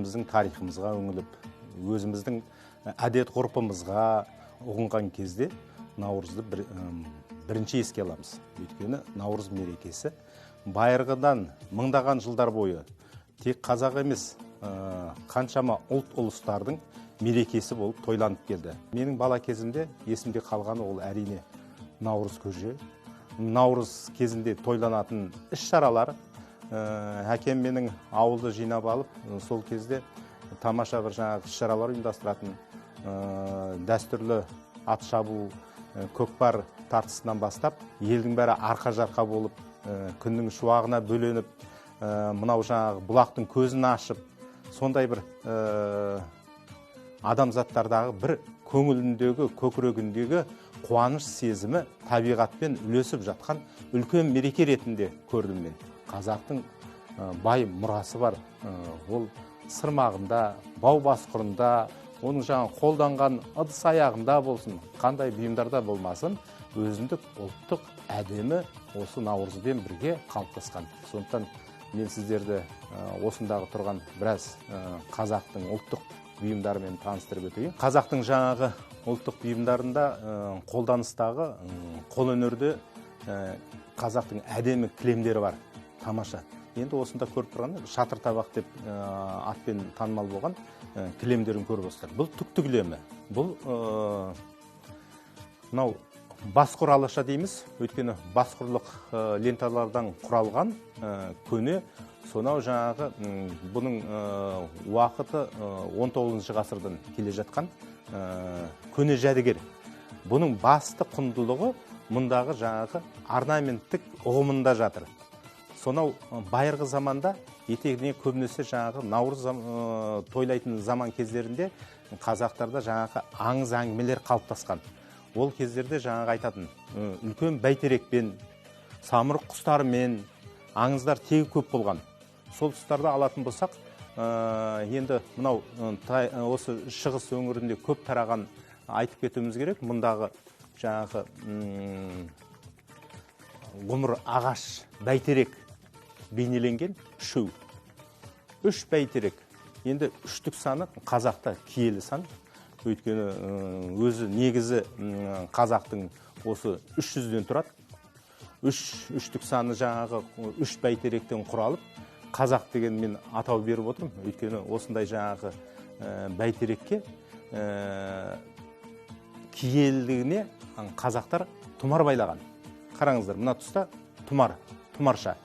Өзіміздің тарихымызға үңіліп, өзіміздің әдет ғұрпымызға ұғынған кезде Наурызды бірінші еске аламыз. Өйткені Наурыз мерекесі байырғыдан мыңдаған жылдар бойы тек қазақ емес, қаншама ұлт ұлыстардың мерекесі болып тойланып келді. Менің бала кезімде есімде қалғаны ол әрине Наурыз көже. Наурыз кезінде тойланатын іс-шаралар. Әкем менің ауылды жинап алып, сол кезде тамаша бір жаңағы іс-шаралар ұйымдастыратын, дәстүрлі ат шабу, көкпар тартысынан бастап, елдің бәрі арқа-жарқа болып, күннің шуағына бөленіп, мынау жаңағы бұлақтың көзін ашып, сондай бір адамзаттардағы бір көңіліндегі, көкірегіндегі қуаныш сезімі табиғатпен үйлесіп жатқан үлкен мереке ретінде көрдім мен. Қазақтың бай мұрасы бар, ол сырмағында, бау басқұрында, оның жаңа қолданған ыдыс аяғында болсын, қандай бұйымдарда болмасын, өзіндік ұлттық әдемі осы Наурызбен бірге қалыптасқан. Сондықтан мен сіздерді осындағы тұрған біраз қазақтың ұлттық бұйымдарымен таныстырып өтейін. Қазақтың жаңағы ұлттық бұйымдарында қолданыстағы қолөнерде қазақтың әдемі кілемдері бар. Тамаша. Енді осында көріп тұрған шатыр табақ деп атпен танымал болған кілемдерін көріп отырсыздар. Бұл түкті кілемі. Бұл мынау басқұр алаша дейміз. Өйткені басқұрлық ленталардан құралған көне сонау жаңағы бұның уақыты 19 ғасырдан келе жатқан көне жәдігер. Бұның басты құндылығы мұндағы жаңағы орнаменттік ұғымында жатыр. Сонау байырғы заманда етегіне көбінесе жаңағы Наурыз тойлайтын заман кездерінде қазақтарда жаңағы аңыз әңгімелер қалыптасқан. Ол кездерде жаңағы айтатын үлкен бәйтерекпен, самұрық құстарымен аңыздар тегі көп болған. Сол тұстарда алатын болсақ, енді мынау осы шығыс өңірінде көп тараған айтып кетуіміз керек. Мұндағы жаңағы ғұмыр ағаш бәйтерек бейнеленген үшеу. Үш бәйтерек. Енді үштік саны қазақта киелі сан. Өйткені өзі негізі қазақтың осы 300-ден тұрады. Үштік саны жаңағы үш бәйтеректен құралып, қазақ деген мен атау беріп отырмын. Өйткені осындай жаңағы бәйтерекке киелілігіне қазақтар тұмар байлаған. Қараңыздар, мына тұста тұмар, тұмарша.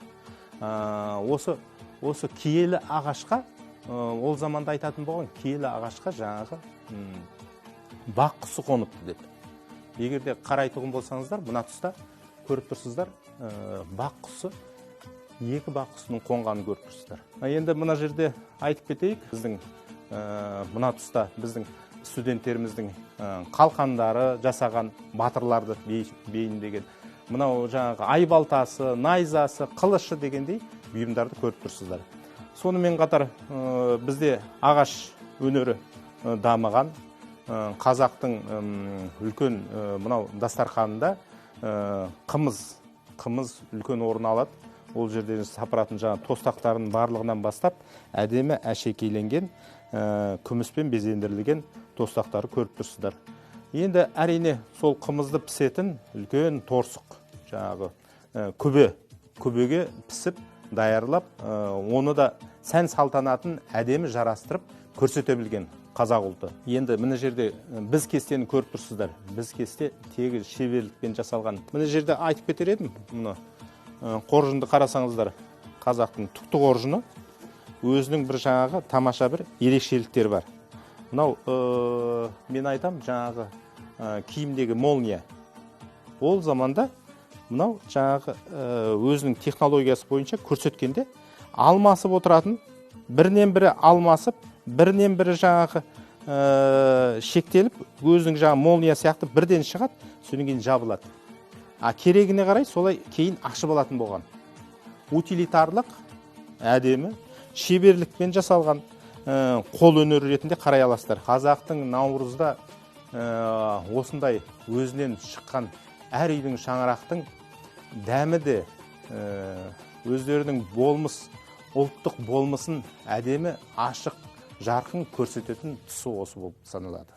Осы киелі ағашқа, ол заманда айтатын болған, киелі ағашқа жаңағы бақ құсы қоныпты деп. Егер де қарайтұғын болсаңыздар, мына тұста көріп тұрсыздар, бақ құсы, екі бақ құсының қонғанын көріп тұрсыздар. Енді мына жерде айтып кетейік, біздің мына тұста біздің студенттеріміздің қалқандары жасаған батырларды бейімдеген. Мынау жаңағы айбалтасы, найзасы, қылышы дегендей бұйымдарды көріп тұрсыздар. Сонымен қатар бізде ағаш өнері дамыған. Қазақтың үлкен мынау дастарханында қымыз үлкен орын алады. Ол жерден сапыратын жаңа тостақтардың барлығынан бастап әдемі әшекейленген күміспен безендірілген тостақтары көріп тұрсыздар. Енді әрине сол қымызды пісетін үлкен торсық, жаңағы күбеге пісіп даярлап, оны да сән салтанатын әдемі жарастырып көрсете білген қазақ ұлты. Енді мына жерде біз кестені көріп тұрсыздар. Біз кесте тегі шеберлікпен жасалған. Мына жерде айтып кетер едім, мұны қоржынды қарасаңыздар, қазақтың түкті қоржыны өзінің бір жаңағы тамаша бір ерекшеліктері бар. Мынау мен айтам жаңағы киімдегі молния. Ол заманда мынау жаңағы өзінің технологиясы бойынша көрсеткенде алмасып отыратын, бірінен бірі алмасып, бірінен бірі жаңағы шектеліп, өзінің жаңағы молния сияқты бірден шығады, содан кейін жабылады. А керегіне қарай солай кейін ашып алатын болған. Утилитарлық, әдемі, шеберлікпен жасалған қол өнері ретінде қарай аласыздар. Қазақтың Наурызда осындай өзінен шыққан әр үйдің, шаңырақтың дәмі де өздерінің болмыс, ұлттық болмысын әдемі, ашық, Жарқын көрсететін тұсы осы болып саналады.